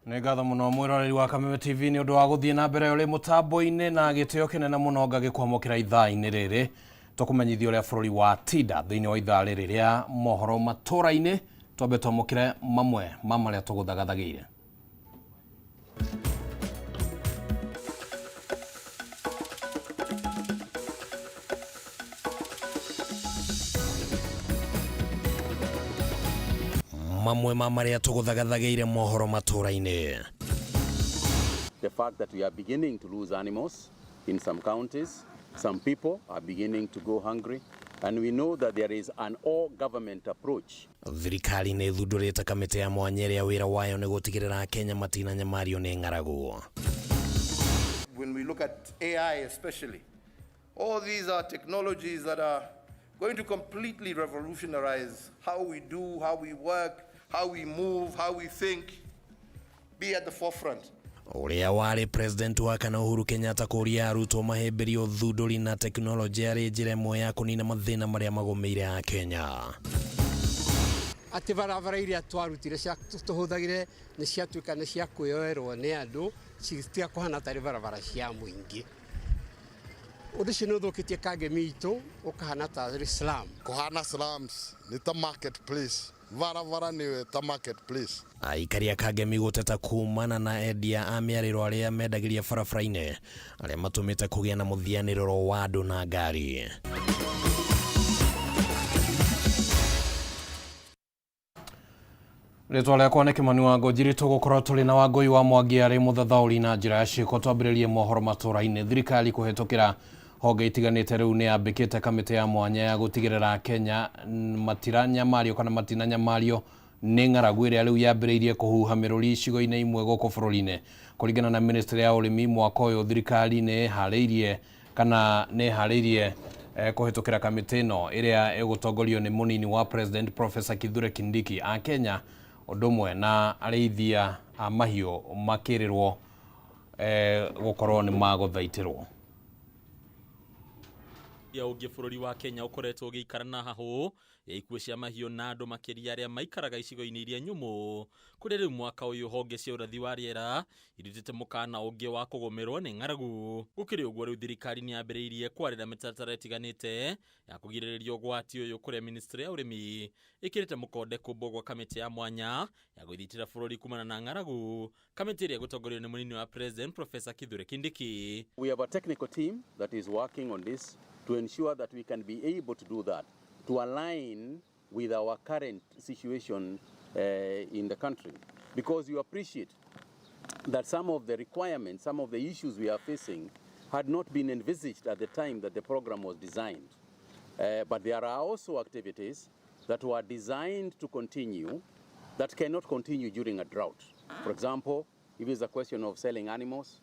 Nĩ ngatho mũno mwĩroreri wa Kameme TV nĩ ũndũ wa gũthiĩ na mbere ũrĩ mũtambo-inĩ na gĩtĩo kĩnene mũno ngagĩkwamũkĩra ithaa-inĩ rĩrĩ tũkũmenyithia ũrĩa bũrũri wa tinda thĩinĩ wa ithaa rĩrĩ rĩa mohoro matũra-inĩ. Twambe twamũkĩre mamwe ma marĩa tũgũthagathagĩire. Mamwe ma marĩa tũgũthagathagĩire mohoro matũra-inĩ. The fact that we are beginning to lose animals in some counties, some people are beginning to go hungry, and we know that there is an all-government approach. Thirikari nĩ ĩthundũrĩte kamĩtĩ ya mwanya ĩrĩa wĩra wayo nĩ gũtigĩrĩra Kenya matinanyamario nĩ ng'aragu. When we look at AI especially, all these are technologies that are going to completely revolutionize how we do, how we work, how we move, how we think. Be at the forefront. Ũrĩa warĩ president wa kana Uhuru Kenyatta kũria arutwo mahĩmbĩrie ũthundũri na tekinoronjĩ arĩ njĩra ĩmwe ya kũnina mathĩna marĩa magũmĩire a Kenya. Atĩ barabara iria twarutire cia tũhũthagĩre nĩ ciatuĩka nĩ cia kwĩyoerwo nĩ andũ, citiga kũhana tarĩ barabara cia mũingĩ. Ũndũ ũcio nĩ ũthũkĩtie Kangemi itũ ũkahana tarĩ slum. Kũhana slums nĩ ta market place, barabara nĩyo ta market place. Aikari a Kangemi gũteta kumana na endia a mĩarĩro arĩa mendagĩria barabara-inĩ arĩa matũmĩte kũgĩa na mũthianĩrĩro wa andũ na ngari. Rĩtwa rĩakwa nĩ Kĩmani wa Ngũnjiri, tũgũkorwo tũrĩ na Wangũi wa Mwangi arĩ mũthathaũri na njĩra ya ciĩko. Twambĩrĩrie mohoro matũra-inĩ. Thirikari kũhĩtũkĩra honge itiganĩte rĩu nĩ yambĩkĩte kamĩtĩ ya mwanya ya gũtigĩrĩra Kenya matiranyamario kana matinanyamario nĩ ng'aragu ĩrĩa rĩu yambĩrĩirie kũhuha mĩrũri icigo-inĩ imwe gũkũ bũrũri-inĩ. Kũringana na ministry ya ũrĩmi, mwaka ũyũ thirikari nĩ ĩharĩirie kana nĩ ĩharĩirie kũhĩtũkĩra kamĩtĩ ĩno ĩrĩa ĩgũtongorio nĩ mũnini wa president Professor Kithure Kindiki. A Kenya ũndũ ũmwe na arĩithia a mahiũ makĩrĩrwo gũkorwo nĩ magũthaitĩrwo. Ya ũngĩ bũrũri wa Kenya ũkoretwo ũgĩikara na hahũ ya ikuũ cia mahiũ na andũ makĩria arĩa maikaraga icigo-inĩ iria nyũmũ, kũrĩa rĩu mwaka ũyũ honge cia ũrathi wa rĩera irutĩte mũkana ũngĩ wa kũgũmĩrwo nĩ ng'aragu. Gũkĩrĩ ũguo, rĩu thirikari nĩ yambĩrĩirie kwarĩra mĩtaratara ĩtiganĩte ya kũgirĩrĩria ũgwati ũyũ, kũrĩa ministry ya ũrĩmi ĩkĩrĩte mũkonde kũmbwo gwa kamĩtĩ ya mwanya ya gwĩthitĩra bũrũri kumana na ng'aragu, kamĩtĩ ĩrĩa ĩgũtongorio nĩ mũnini wa president Professor Kithure Kindiki. We have a technical team that is working on this to ensure that we can be able to do that, to align with our current situation in the country. Because you appreciate that some of the requirements, some of the issues we are facing had not been envisaged at the time that the program was designed. But there are also activities that were designed to continue that cannot continue during a drought. For example, if it's a question of selling animals,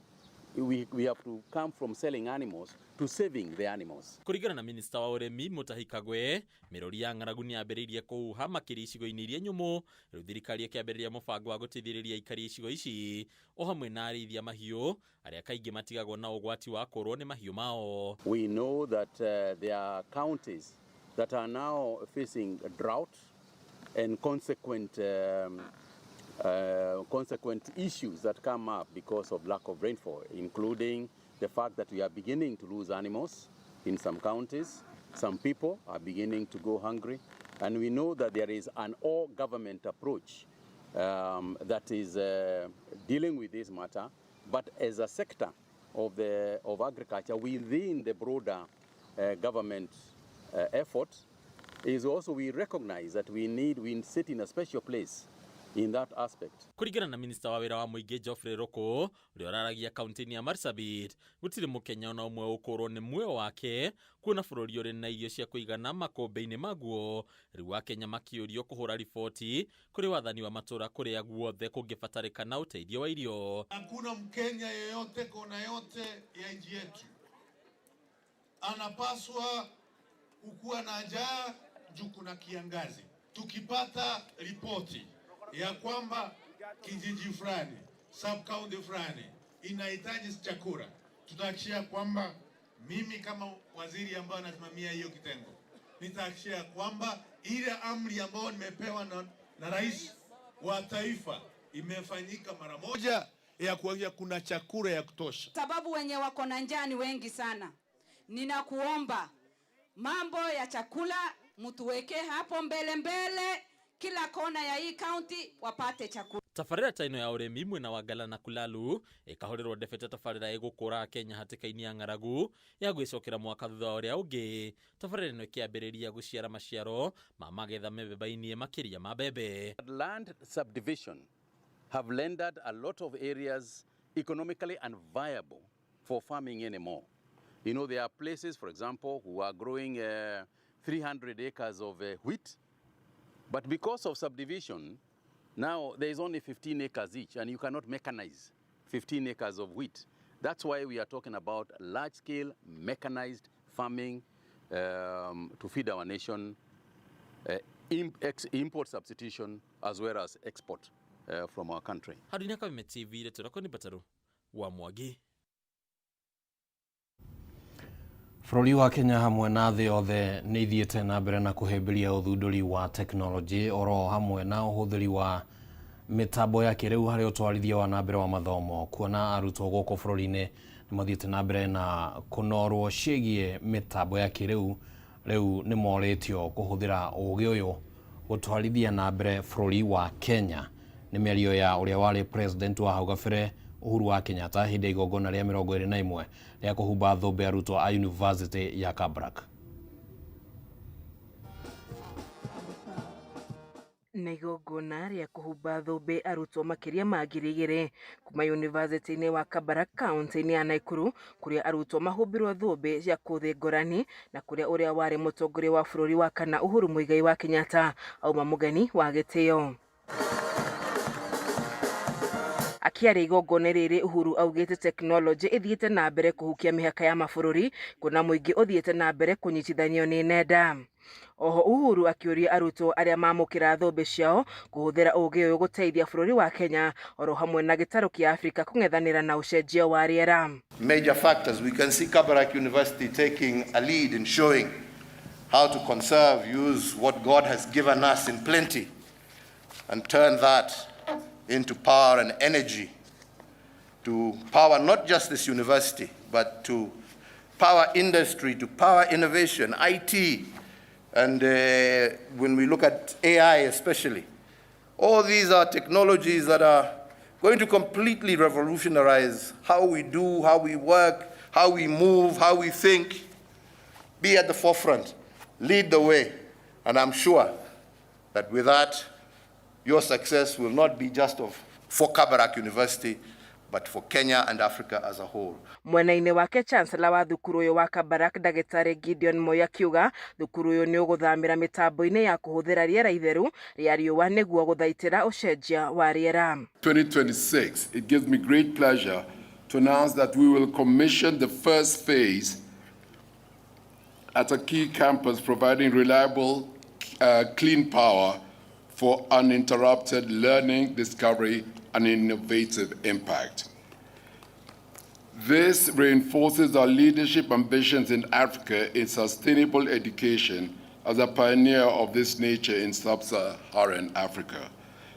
we have to come from selling animals to saving the animals. Kũringana na minista wa ũrĩmi Mutahi Kagwe, mĩrũri ya ng'aragu nĩ yambĩrĩirie kũhuha makĩria icigo-inĩ iria nyũmũ. Rĩu thirikari ĩkĩambĩrĩria mũbango wa gũteithĩrĩria aikari a icigo ici o hamwe na arĩithia mahiũ arĩa kaingĩ matigagwo na ũgwati wa kũrwo nĩ mahiũ mao. We know that there are counties that are now facing a drought and consequent issues that come up because of lack of rainfall, including the fact that we are beginning to lose animals in some counties. Some people are beginning to go hungry, and we know that there is an all-government approach that is dealing with this matter, but as a sector of agriculture within the broader government effort is also we recognize that we sit in a special place in that aspect. Kũringana na minista wa wĩra wa mũingĩ Geoffrey Ruku, ũrĩa ũraragia kaunti-inĩ ya Marsabit, gũtirĩ mũkenya ona ũmwe ũkũrwo nĩ muoyo wake kuona bũrũri ũrĩ na irio cia kũigana makũmbĩ-inĩ maguo. Rĩu akenya makĩũrio kũhũra riboti kũrĩ wathani wa matũra kũrĩa guothe kũngĩbatarĩkana ũteithio wa irio. Hakuna Mkenya yeyote kona yote ya nchi yetu anapaswa kukuwa na njaa juu kuna kiangazi. Tukipata ripoti ya kwamba kijiji fulani, sub county fulani inahitaji chakula, tutahakikishia kwamba mimi kama waziri ambaye anasimamia hiyo kitengo nitahakikishia kwamba ile amri ambayo nimepewa na rais wa taifa imefanyika mara moja ya kuhakikisha kuna chakula ya kutosha. Sababu wenye wako na njaa ni wengi sana. Ninakuomba mambo ya chakula mtuweke hapo mbele mbele, kila kona ya hii county wapate chakula. Tabarĩra ta ĩno ya ũrĩmi mwena wa Ngala na Kulalu ĩkahũrĩrwo ndebe ta tabarĩra ĩgũkũra Kenya hatĩka-inĩ ya ng'aragu ya gwĩcokera mwaka thutha wa ũrĩa ũngĩ. Tabarĩra ĩno ĩkĩambĩrĩria gũciara maciaro ma magetha mĩbeba-inĩ makĩria ma mbembe. Land subdivision have rendered a lot of areas economically unviable for farming anymore. You know, there are places, for example, who are growing 300 acres of wheat, but because of subdivision, now there is only 15 acres each, and you cannot mechanize 15 acres of wheat. That's why we are talking about large-scale mechanized farming to feed our nation, import substitution as well as export from our country. Handũ-inĩ ha Kameme TV, rĩtwa nĩ Mbataru wa Mwangi. Bũrũri wa Kenya hamwe na thĩ yothe nĩ ithiĩte na mbere na kũhĩmbĩria ũthundũri wa tekinoronjĩ oro hamwe na ũhũthĩri wa mĩtambo ya kĩrĩu harĩ ũtwarithia wa na mbere wa mathomo, kuona arutwo gũkũ bũrũri-inĩ nĩ mathiĩte na mbere na kũnorwo ciĩgiĩ mĩtambo ya kĩrĩu. Rĩu nĩ morĩtio kũhũthĩra ũgĩ ũyũ gũtwarithia na mbere bũrũri wa Kenya. Nĩ mĩario ya ũrĩa warĩ president wa hau gabere Uhuru wa Kenyatta hĩndĩ ya igongona rĩa 21 rĩa kũhumba thũmbĩ arutwo a University ya Kabarak. Na igongona rĩa kũhumba thũmbĩ arutwo makĩria ma 2,000 kuma yunivasĩtĩ-inĩ wa Kabarak kaunti-inĩ ya Nakuru, kũrĩa arutwo mahumbirwo thũmbĩ cia kũthĩ ngũrani na kũrĩa ũrĩa warĩ mũtongoria wa bũrũri wa kana Uhuru Muigai wa Kenyatta auma mũgeni wa gĩtĩo. Akĩaria igongona rĩrĩ, Uhuru augĩte tekinoronjĩ ĩthiĩte na mbere kũhukia mĩhaka ya mabũrũri, kuona mũingĩ ũthiĩte na mbere kũnyitithanio nĩ nenda. Oho Uhuru akĩũria arutwo arĩa mamũkĩra thũmbĩ ciao kũhũthĩra ũgĩ ũyũ gũteithia bũrũri wa Kenya oro hamwe na gĩtarũ kĩa Afrika kũng'ethanĩra na ũcenjia wa rĩera. Major factors, we can see Kabarak University taking a lead in showing how to conserve, use what God has given us in plenty and turn that into power and energy to power not just this university, but to power industry, to power innovation, IT, and when we look at AI especially. All these are technologies that are going to completely revolutionize how we do, how we work, how we move, how we think. Be at the forefront, lead the way, and I'm sure that with that, your success will not be just for Kabarak University, but for Kenya and Africa as a whole. Mwena-inĩ wake Chancellor wa thukuru ũyũ wa Kabarak Ndagĩtarĩ Gideon Moi akiuga thukuru ũyũ nĩ ũgũthamĩra mĩtambo-inĩ ya kũhũthĩra rĩera itheru rĩa riũa nĩguo gũthaitĩra ũcenjia wa rĩera. 2026, it gives me great pleasure to announce that we will commission the first phase at a key campus providing reliable, clean power for uninterrupted learning, discovery, and innovative impact. This reinforces our leadership ambitions in Africa in sustainable education as a pioneer of this nature in sub-Saharan Africa,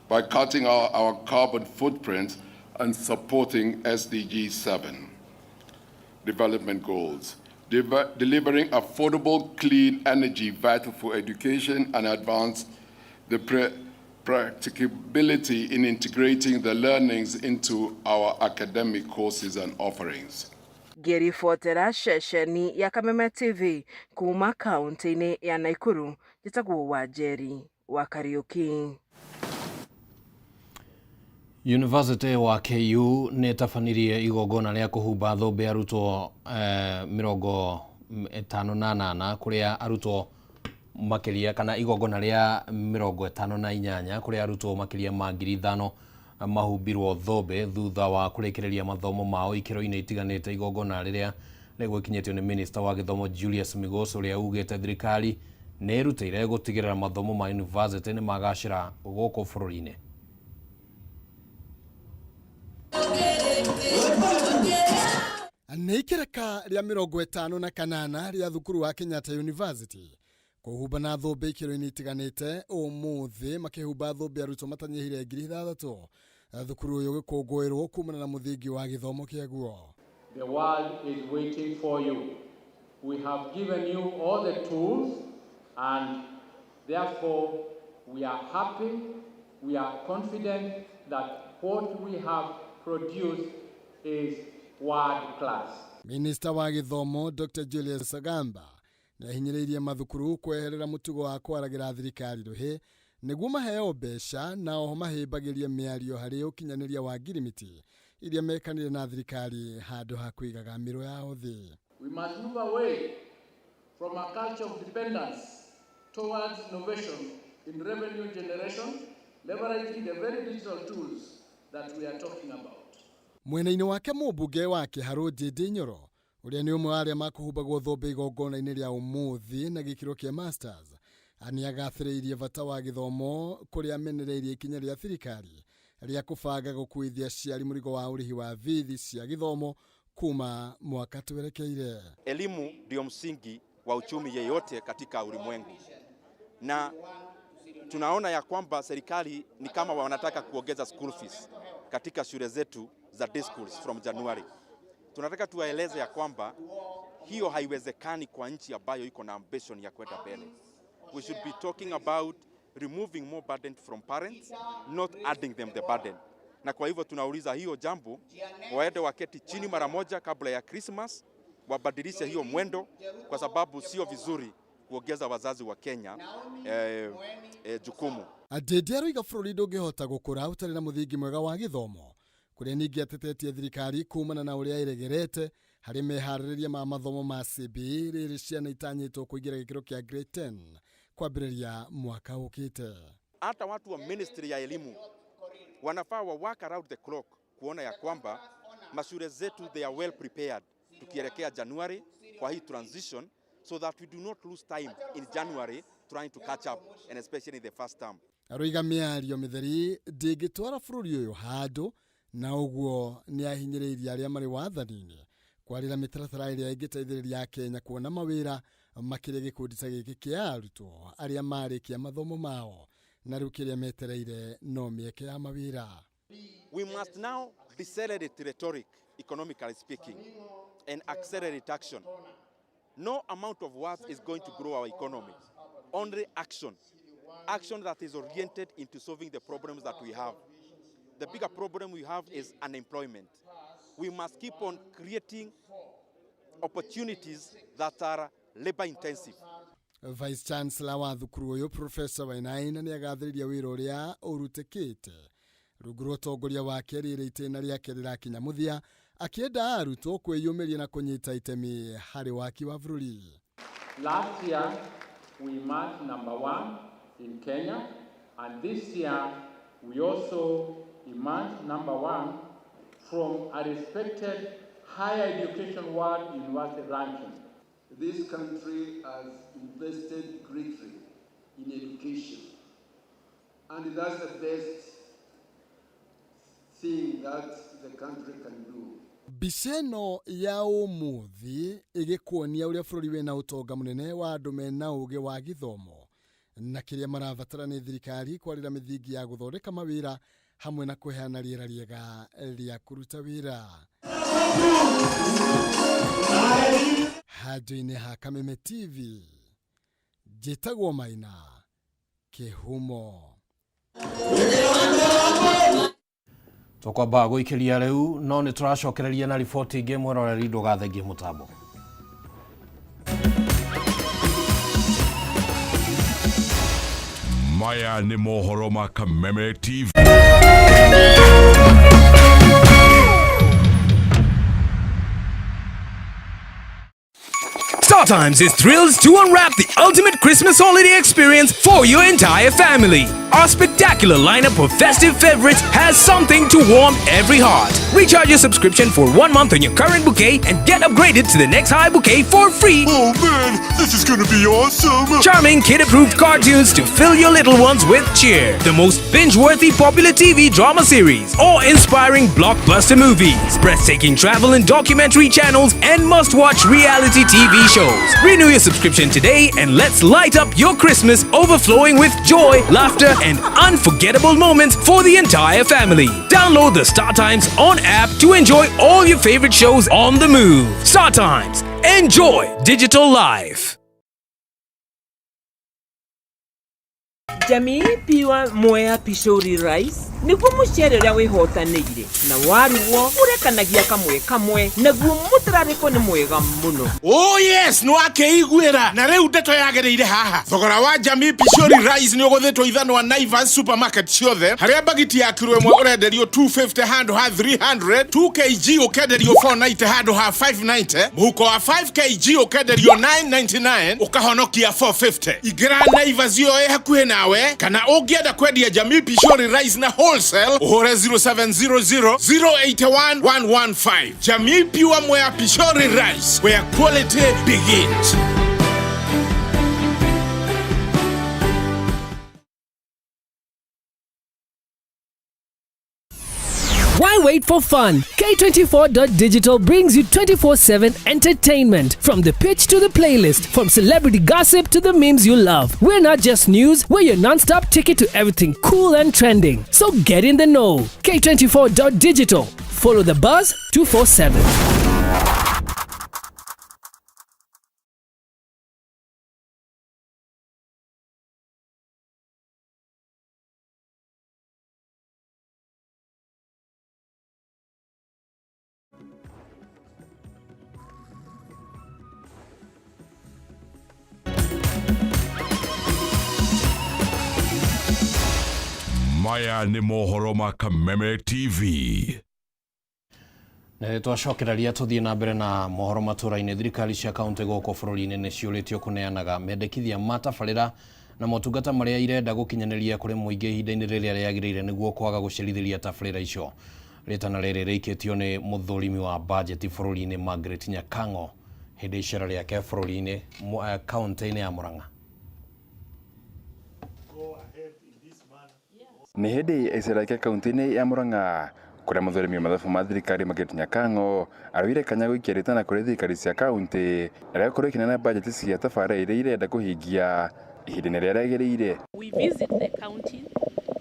by cutting our carbon footprint and supporting SDG 7 development goals, delivering affordable, clean energy vital for education and advance the practicability in integrating the learnings into our academic courses and offerings. Ngĩribotera ceceni ya Kameme TV kuma kaunti-inĩ ya Nakuru, njĩtagwo Wanjeri wa Kariuki. University wa KU nĩ ĩtabanirie igongona rĩa kũhumba thũmbĩ arutwo 58 kũrĩa arutwo makĩria kana igongona rĩa 58 kũrĩa arutwo makĩria ma 5,000 mahumbirwo thũmbĩ thutha wa kũrĩkĩrĩria mathomo mao ikĩro-inĩ itiganĩte. Igongona rĩrĩa rĩgũkinyĩtio nĩ Minister wa gĩthomo Julius Migos ũrĩa ugĩte thirikari nĩ ĩrutĩire gũtigĩrĩra mathomo ma university nĩ magacĩra gũkũ bũrũri-inĩ. Nĩ ikereka rĩa 58 rĩa thukuru wa Kenyatta University kũhumba na thũmbĩ ikĩro-inĩ itiganĩte ũmũthĩ makĩhumba thũmbĩ arutwo matanyihĩire 6,000 Thukuru ũyũ ũgĩkũngũĩrwo kumana na mũthingi wa gĩthomo kĩaguo. The world is waiting for you. We have given you all the tools, and therefore we are happy, we are confident that what we have produced is world class. Minista wa gĩthomo Dr. Julius Ogamba nĩahinyĩrĩirie mathukuru kweherera mũtugo wa kwaragĩra thirikari rũhĩ nĩguo maheo mbeca na oho mahĩmbagĩrie mĩario harĩ ũkinyanĩria wa ngirimiti iria mekanire na thirikari handũ ha kũigaga mĩro yao thĩ. We must move away from a culture of dependence towards innovation in revenue generation, leveraging the very digital tools that we are talking about. Mwena-inĩ wake mũmbunge wa Kĩharũ Ndindi Nyoro ũrĩa nĩ ũmwe wa arĩa makũhumbagwo thũmbĩ igongona-inĩ rĩa ũmũthĩ na gĩkĩro kĩa masters nĩagathĩrĩirie bata wa gĩthomo kũrĩa amenereirie ikinya rĩa thirikari rĩa kũbanga gũkuithia aciari mũrigo wa ũrĩhi wa bithi cia gĩthomo kuma mwaka twerekeire. Elimu ndio msingi wa uchumi yeyote katika ulimwengu, na tunaona ya kwamba serikali ni kama wanataka kuongeza school fees katika shule zetu za day schools from January. Tunataka tuwaeleze ya kwamba hiyo haiwezekani kwa nchi ambayo iko na ambition ya kwenda mbele. We should be talking about removing more burden from parents, not adding them the burden. Na kwa hivyo tunauliza hiyo jambo, waende waketi chini mara moja kabla ya Christmas, wabadilishe hiyo mwendo, kwa sababu sio vizuri kuongeza wazazi wa Kenya jukumu. Ndindi aroiga bũrũri ndũngĩhota gũkũra ũtarĩ na mũthingi mwega wa gĩthomo kũrĩa ningĩ atetetie thirikari kumana na ũrĩa ĩregerete harĩ meharĩrĩria ma mathomo ma CBE rĩrĩ ciana itanyĩtwo kũingĩra gĩkĩro kĩa grade 10 kwambĩrĩria mwaka ũkĩte. Hata watu wa ministry ya elimu wanafaa wa work around the clock kuona ya kwamba mashule zetu they are well prepared tukielekea January kwa hii transition, so that we do not lose time in January trying to catch up, and especially in the first term. Aroiga mĩario mĩtheri ndĩngĩtwara bũrũri ũyũ handũ, na ũguo nĩahinyĩrĩirie arĩa marĩ wathani-inĩ kwarĩra mĩtaratara ĩrĩa ĩngĩteithĩrĩria Akenya kuona mawĩra makĩria gĩkundi ta gĩkĩ kĩa arutwo arĩa marĩkia mathomo mao na rĩu kĩrĩa metereire no mĩeke ya mawĩra. We must now decelerate rhetoric, economically speaking, and accelerate action. No amount of words is going to grow our economy. Only action. Action that is oriented into solving the problems that we have. The bigger problem we have is unemployment. We must keep on creating opportunities that are labor intensive. Vice Chancellor wa thukuru ũyũ Professor Wainaina nĩagathĩrĩria wĩra ũrĩa ũrutĩkĩte rungu rwa ũtongoria wake rĩrĩ itĩna rĩake rĩrakinya mũthia akĩenda arutwo kwĩyũmĩria na kũnyita itemi harĩ waki wa bũrũri. Last year we marked number 1 in Kenya, and this year we also emerged number 1 from a respected higher education world university ranking. This country has invested greatly in education, and that's the best thing that the country can do. Mbica ĩno ya ũmũthĩ ĩgĩkuonia ũrĩa bũrũri wĩna ũtonga mũnene wa andũ mena ũgĩ wa gĩthomo na kĩrĩa marabatara nĩ thirikari kwarĩra mĩthingi ya gũthondeka mawĩra hamwe na kũheana rĩera rĩega rĩa kũruta wĩra. Handũ-inĩ ha Kameme TV, njĩtagwo Maina Kĩhumo. Tũkwamba gũikĩria rĩu no nĩ tũracokereria na riboti ĩngĩ mwĩroreri ndũgathengie mũtambo. Maya nĩ mohoro ma Kameme TV. StarTimes is thrilled to unwrap the ultimate Christmas holiday experience for your entire family. Our spectacular lineup of festive favorites has something to warm every heart. Recharge your subscription for 1 month on your current bouquet and get upgraded to the next high bouquet for free. Oh man, this is gonna be awesome! Charming kid-approved cartoons to fill your little ones with cheer. The most binge-worthy popular TV drama series, awe-inspiring blockbuster movies, breathtaking travel and documentary channels, and must-watch reality TV shows. shows. Renew your subscription today and let's light up your Christmas overflowing with joy, laughter, and unforgettable moments for the entire family. Download the StarTimes On app to enjoy all your favorite shows on the move. StarTimes. Enjoy digital life. Jamii Pure Mwea Pishori Rice nĩguo mũcere ũrĩa wĩhotanĩire na warugwo ũrekanagia kamwe kamwe naguo mũtararĩko nĩ mwega mũno. Oh yes, nĩ wakeiguĩra na rĩu ndeto yagĩrĩire haha. Thogora wa Jamii Pishori Rice nĩ ũgũthĩtwo ithanwa Naivas supermarket ciothe, harĩa bagiti ya kiro ĩmwe ũrenderio 250 handũ ha 300, 2 kg ũkenderio 490 handũ ha 590, mũhuko wa 5 kg ũkenderio 999 ũkahonokia 450. Ingĩra Naivas ĩyo ĩ hakuhĩ nawe, kana ũngĩenda kwendia Jamii Pishori Rice na wholesale ũhũre 0700 081 115. Jamii Pure Mwea Pishori Rice, where quality begins. Why wait for fun? K24.digital brings you 24/7 entertainment. From the pitch to the playlist, from celebrity gossip to the memes you love. We're not just news, we're your non-stop ticket to everything cool and trending. So get in the know. K24.digital. Follow the buzz 247. Maya nĩ mohoro ma Kameme TV. Na twacokereria tuthiĩ na mbere na mohoro matũra-inĩ. Thirikari cia kaunti gũkũ bũrũri-inĩ nĩ ciũrĩtio kũneanaga mendekithia ma tabarĩra na motungata marĩa irenda gũkinyanĩria kũrĩ mũingĩ ihinda-inĩ rĩrĩa rĩagĩrĩire nĩguo kwaga gũcerithĩria tabarĩra icio. Rĩtana rĩrĩ rĩikĩtio nĩ mũthũrimi wa bajeti bũrũri-inĩ Margaret Nyakang'o hĩndĩ icera rĩake bũrũri-inĩ kaunti-inĩ ya Murang'a. Nĩ hĩndĩ icera rĩake kaunti-inĩ ya Murang'a kũrĩa mũthũrimi wa mathabu ma thirikari Margaret Nyakang'o aroire kanya gũikia rĩtana kũrĩ thirikari cia kaunti rĩa gũkorwo ikĩneana bajeti cia tabarĩra iria irenda kũhingia ihinda-inĩ rĩrĩa rĩagĩrĩire. We visit the county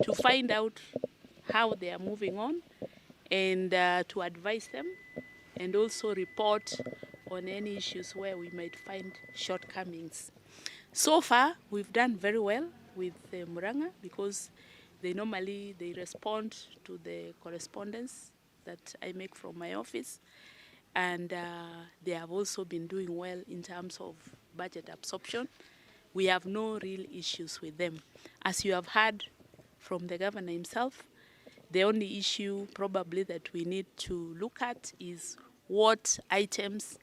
to find out how they are moving on and to advise them and also report on any issues where we might find shortcomings. So far, we've done very well with Murang'a because they normally respond to the correspondence that I make from my office, and they have also been doing well in terms of budget absorption. We have no real issues with them. As you have heard from the governor himself, the only issue probably that we need to look at is what items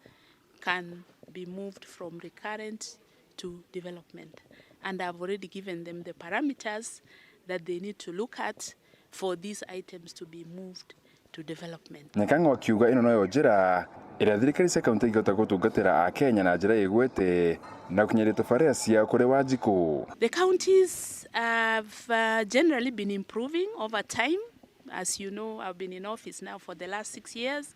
can be moved from recurrent to development. And I've already given them the parameters that they need to look at for these items to be moved to development. Nyakang'o akiuga ĩno noyo njĩra ĩrĩa thirikari cia kaunti ingĩhota gũtungatĩra Akenya na njĩra ĩgwete na gũkinyanĩria tabarĩra ciao kũrĩ Wanjikũ. The counties have generally been improving over time. As you know, I've been in office now for the last 6 years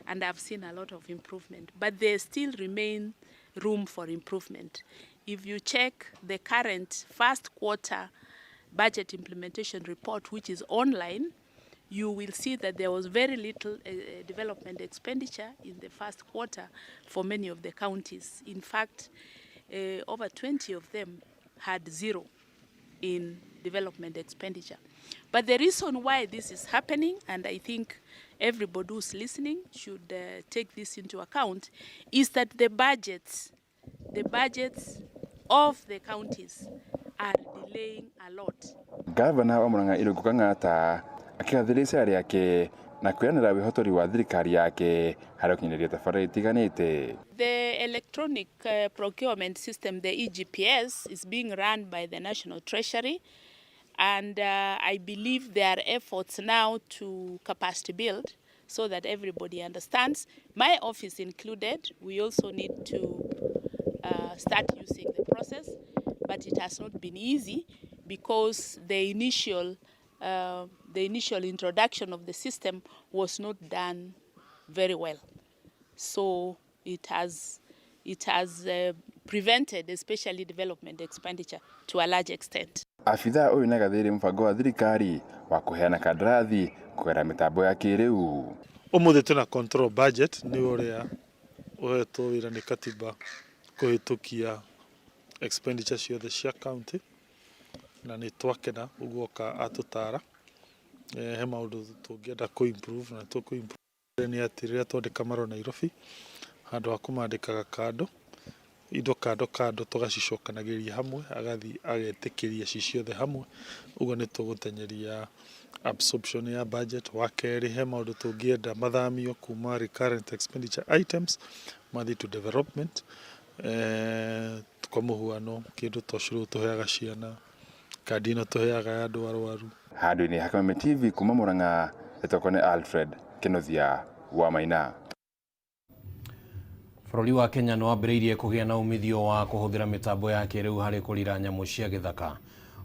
and I've seen a lot of improvement, but there still remain room for improvement. If you check the current first quarter budget implementation report, which is online, you will see that there was very little development expenditure in the first quarter for many of the counties. In fact, over 20 of them had zero in development expenditure. But the reason why this is happening, and I think everybody who's listening should take this into account, is that the budgets of the counties are delaying a lot. Gavana wa Murang'a Irungu Kang'ata akĩgathĩrĩria icera rĩake na kwĩranĩra wĩhotori wa thirikari yake harĩ gũkinyanĩria tabarĩra itiganĩte. The electronic procurement system, the EGPS, is being run by the National Treasury, and I believe there are efforts now to capacity build so that everybody understands. My office included, we also need to start using the process, but it has not been easy because the initial introduction of the system was not done very well. So it has It has prevented especially development expenditure to a large extent. Abithaa ũyũ nĩagathĩrĩirie mũbango wa thirikari wa kũheana kandarathi kũgerera mĩtambo ya kĩrĩu. Ũmũthĩ twĩna control budget nĩ ũrĩa ũhetwo wĩra nĩ katiba kũhĩtũkia expenditure ciothe cia county na nĩ twakena ũguo oka atũtara. He maũndũ tũngĩenda kũ improve na tũkũ improve nĩ atĩ rĩrĩa twandĩka marũa Nairobi handũ ha kũmandĩkaga kando indo kando kando tũgacicokanagĩrĩria hamwe agathiĩ agetĩkĩria ci ciothe hamwe ũguo nĩ tũgũtenyeria absorption ya budget. Wa kerĩ he maũndũ tũngĩenda mathamio kuma recurrent expenditure items mathiĩ to development. Kwa mũhuano kĩndũ ta ũcũrũ tũheaga ciana, kandi ĩno tũheaga ya andũ arwaru. Handũ-inĩ ha Kameme TV kuma Murang'a, ĩtokwo nĩ Alfred Kĩnuthia wa Maina. Bũrũri wa Kenya nĩ wambĩrĩirie kũgĩa na umithio wa kũhũthĩra mĩtambo ya kĩrĩu harĩ kũrira nyamũ cia gĩthaka.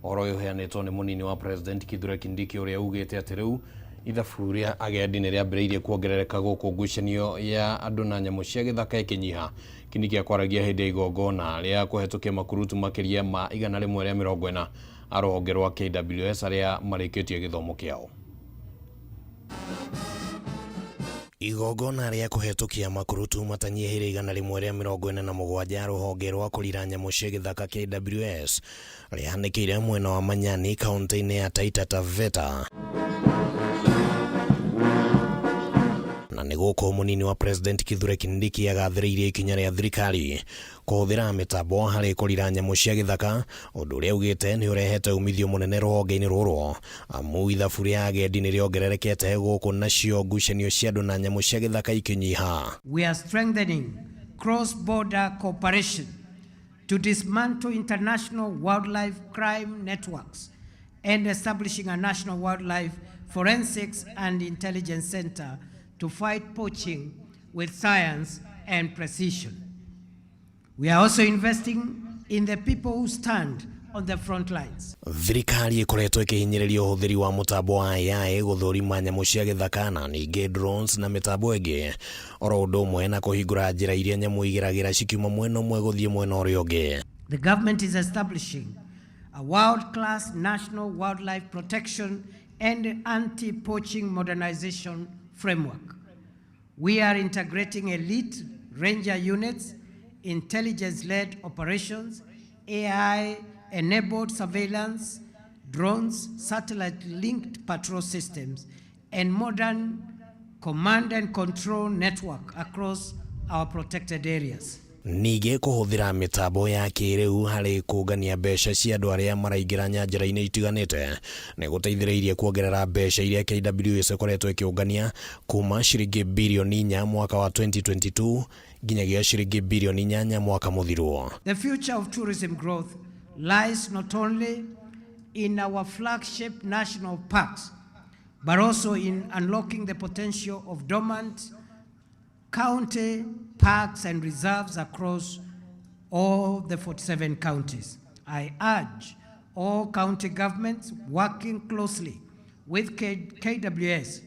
Ũhoro ũyũ ũheanĩtwo nĩ mũnini wa President Kithure Kindiki ũrĩa ugĩte atĩ rĩu ithabu rĩa agendi nĩ rĩambĩrĩirie kuongerereka gũkũ ngucanio ya andũ na nyamũ cia gĩthaka ĩkĩnyiha. Kindiki akwaragia hĩndĩ ya igongona rĩa kũhetũkia makurutu makĩria ma 140 a rũhonge rwa KWS arĩa marĩkĩtie gĩthomo kĩao. Igongona rĩa kũhetũkia makurutu matanyihĩire 147 rũhonge rwa kũrira nyamũ cia gĩthaka KWS rĩhanĩkĩire mwena wa Manyani kaunti-inĩ ya Taita Taveta. Na nĩ gũkũ mũnini wa President Kithure Kindiki agathĩrĩirie ikinya rĩa thirikari kũhũthĩra mĩtambo harĩ kũrira nyamũ cia gĩthaka, ũndũ ũrĩa augĩte nĩ ũrehete umithio mũnene rũhonge-inĩ rũrũ, amu ithabu rĩa agendi nĩ rĩongererekete gũkũ nacio ngucanio cia andũ na nyamũ cia gĩthaka ikĩnyiha. We are strengthening cross-border cooperation to dismantle international wildlife crime networks and establishing a national wildlife forensics and intelligence center to fight poaching with science and precision. We are also investing in the people who stand on the front lines. Thirikari ĩkoretwo ĩkĩhinyĩrĩria ũhũthĩri wa mũtambo wa AI gũthũrima nyamũ cia gĩthaka na ningĩ drones na mĩtambo ĩngĩ oro ũndũ ũmwe na kũhingũra njĩra iria nyamũ igeragĩra cikiuma mwena ũmwe gũthiĩ mwena ũrĩa ũngĩ. The government is establishing a world-class national wildlife protection and anti-poaching modernization framework. We are integrating elite ranger units, intelligence-led operations, AI-enabled surveillance, drones, satellite-linked patrol systems, and modern command and control network across our protected areas. Ningĩ kũhũthĩra mĩtambo ya kĩrĩu harĩ kũngania mbeca cia andũ arĩa maraingĩra nyanjara-inĩ itiganĩte nĩ gũteithĩrĩirie kuongerera mbeca iria KWS ĩkoretwo ĩkĩũngania kuma ciringi birioni 4 mwaka wa 2022 nginyagia ciringi birioni 8 mwaka mũthiru. The future of tourism growth lies not only in our flagship national parks, but also in unlocking the potential of dormant county parks and reserves across all the 47 counties. I urge all county governments working closely with KWS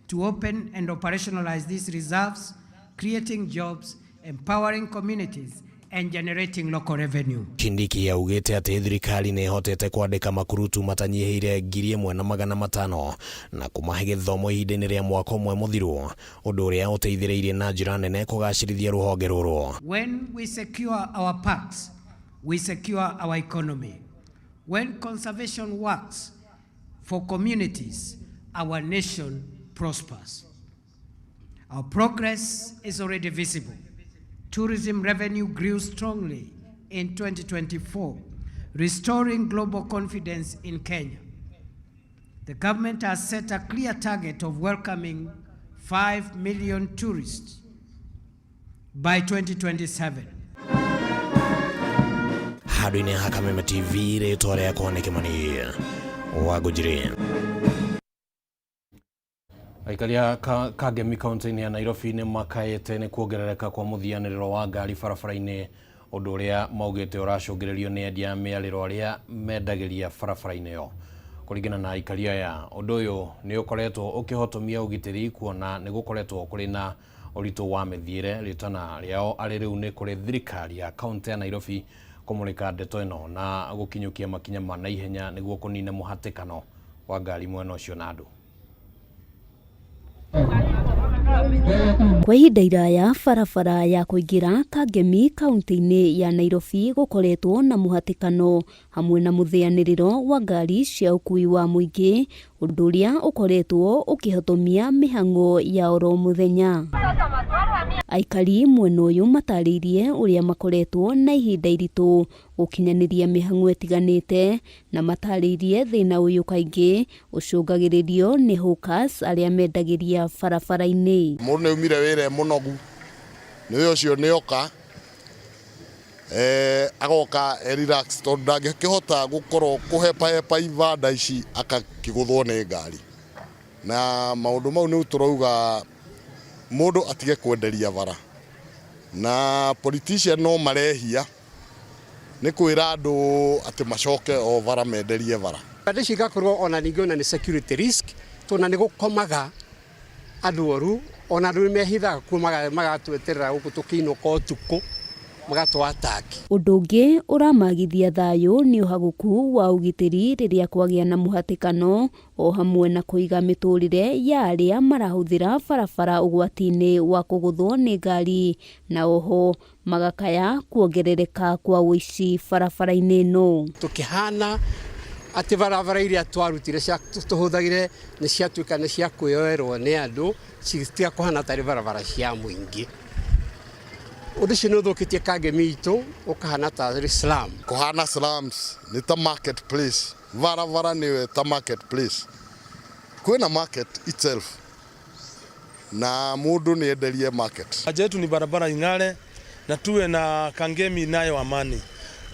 to open and operationalize these reserves, creating jobs, empowering communities, and generating local revenue. Kindiki augĩte atĩ thirikari nĩ ĩhotete kwandĩka makurutu matanyihĩire 1,500 na kũmahe gĩthomo ihinda-inĩ rĩa mwaka ũmwe mũthiru, ũndũ ũrĩa ũteithĩrĩirie na njĩra nene kũgacĩrithia rũhonge rũrũ. When we secure our parks, we secure our economy. When conservation works for communities, our nation prospers. Our progress is already visible. Tourism revenue grew strongly in 2024, restoring global confidence in Kenya. The government has set a clear target of welcoming 5 million tourists by 2027. Handũ-inĩ ha Kameme TV, rĩtwa rĩakwa nĩ Kĩmani wa Ngũnjiri. Aikari a Kangemi kaunti-inĩ ya Nairobi nĩ makaĩte nĩ kuongerereka kwa mũthianĩrĩro wa ngari barabara-inĩ, ũndũ ũrĩa maugĩte ũracũngĩrĩrio nĩ endia a mĩarĩro arĩa mendagĩria barabara-inĩ ĩyo. Kũringana na aikari aya, ũndũ ũyũ nĩ ũkoretwo ũkĩhotomia ũgitĩri kuona nĩ gũkoretwo kũrĩ na Ũritũ wa mĩthiĩre rĩtana rĩao arĩ rĩu nĩ kũrĩ thirikari ya kaunti ya Nairobi kũmũrĩka ndeto ĩno na gũkinyũkia makinya ma naihenya nĩguo kũnina mũhatĩkano wa ngari mwena ũcio na andũ. Kwa ihinda iraya barabara ya kũingĩra Kangemi kaunti-inĩ ya Nairobi gũkoretwo na mũhatĩkano hamwe na mũthĩanĩrĩro wa ngari cia ũkuui wa mũingĩ, ũndũ ũrĩa ũkoretwo ũkĩhotomia mĩhang'o ya oro mũthenya. Aikari mwena ũyũ matarĩirie ũrĩa makoretwo na ihinda iritũ gũkinyanĩria mĩhang'o ĩtiganĩte na matarĩirie thĩna ũyũ kaingĩ ũcũngagĩrĩrio nĩ hawkers arĩa mendagĩria barabara-inĩ. Mũndũ nĩ aumire wĩra e mũnogu, nĩ ũyũ ũcio nĩ oka agoka e relax tondũ ndangĩkĩhota gũkorwo kũhepahepa ibanda ici akakĩgũthwo nĩ ngari. Na maũndũ mau nĩ tũrauga mũndũ atige kwenderia bara. Na politician no marehia nĩ kwĩra andũ atĩ macoke o bara menderie bara. Ibanda ici igakorwo ona ningĩ ona nĩ security risk tondũ nĩ gũkomaga andũ oru ona andũ nĩ mehithaga kuo magatweterera gũkũ tũkĩinũka ũtukũ magatũ attack. Ũndũ ũngĩ ũramagithia thayũ nĩ ũhagũku wa ũgitĩri rĩrĩa kwagĩa na mũhatĩkano o hamwe na kũiga mĩtũrĩre ya arĩa marahũthĩra barabara ũgwati-inĩ wa kũgũthwo nĩ ngari na oho magakaya kuongerereka kwa ũici barabara-inĩ ĩno. Tũkĩhana atĩ barabara iria twarutire cia tũhũthagĩre nĩ ciatuĩka nĩ cia kwĩyoerwo nĩ andũ citiga kũhana tarĩ barabara cia mũingĩ. Ũndũ ũcio nĩ ũthũkĩtie Kangemi itũ ũkahana tarĩ slum. Kũhana slums nĩ ta market place, barabara nĩyo ta market place. Kwĩna market itself na mũndũ nĩ enderie market. Haja yetu ni barabara ing'are na tuwe na Kangemi nayo amani.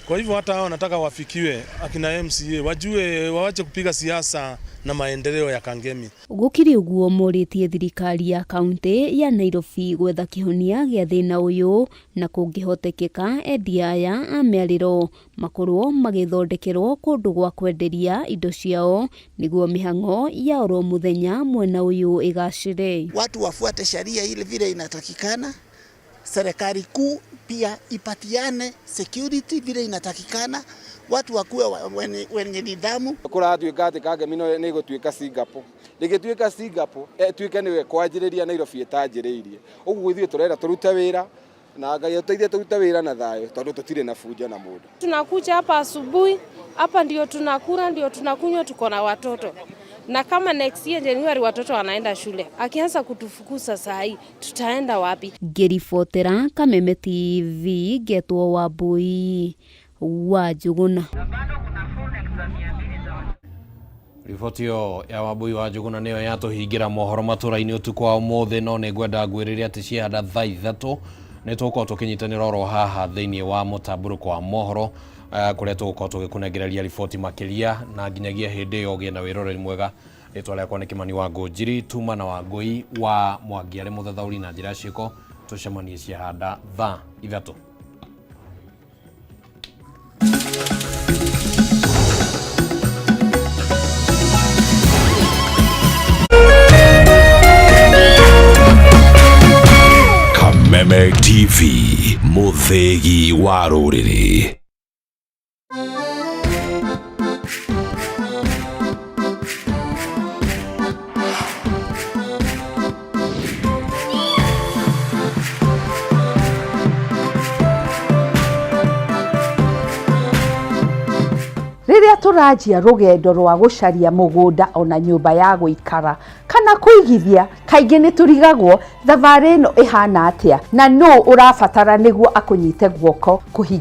Kwa hivyo hata hao nataka wafikiwe akina MCA wajue, wawache kupiga siasa na maendeleo ya Kangemi. Gũkĩrĩ ũguo morĩtie thirikari ya kaunti ya Nairobi gwetha kĩhonia gĩa thĩna ũyũ na kũngĩhotekeka endia aya a mĩarĩro makorwo magĩthondekerwo kũndũ gwa kwenderia indo ciao nĩguo mĩhang'o ya oro mũthenya mwena ũyũ ĩgacĩre. Watu wafuate sheria ile vile inatakikana. Serikali kuu pia ipatiane security vile inatakikana, watu wakuwe wenye nidhamu. Kũratuĩka atĩ Kangemi nĩ ĩgũtuĩka Singapore, rĩgĩtuĩka Singapore ĩtuĩke nĩwe kwanjĩrĩria Nairobi ĩtanjĩrĩirie. Ũguo ithuĩ tũrenda tũrute wĩra na Ngai atũteithie tũrute wĩra na thayũ tondũ tũtirĩ na bunjo na mũndũ. Tunakuja hapa asubuhi, hapa ndio tunakula, ndio tunakunywa, tuko na watoto. Na kama next year January watoto wanaenda shule, akianza kutufukuza saa hii tutaenda wapi? Ngĩribotera Kameme TV ngetwo Wambui wa Njũgũna. Riboti ĩyo ya Wambui wa Njũgũna nĩyo yatũhingĩra mohoro matũra-inĩ ũtukũ wa ũmũthĩ, no nĩ ngwenda ngwĩrĩre atĩ ciahanda thaa 3 nĩ tũgũkorwo tũkĩnyitanĩra oro haha thĩinĩ wa mũtambũrũko wa mohoro kũrĩa tũgũkorwo tũgĩkũnengereria riboti makĩria na nginyagia hĩndĩ ĩyo ũgĩe na wĩroreri mwega. Rĩtwa rĩakwa nĩ Kĩmani wa Ngũnjiri, tuma na Wangũi wa Mwangi arĩ mũthathaũri na njĩra ya ciĩko. Tũcemanie ciahanda thaa 3. Kameme TV, mũthĩgi wa rũrĩrĩ. Rĩrĩa tũranjia rũgendo rwa gũcaria mũgũnda ona nyũmba ya gũikara kana kũigithia, kaingĩ nĩ tũrigagwo thabarĩ ĩno ĩhana atĩa na nũ ũrabatara nĩguo akũnyite guoko kũhingia.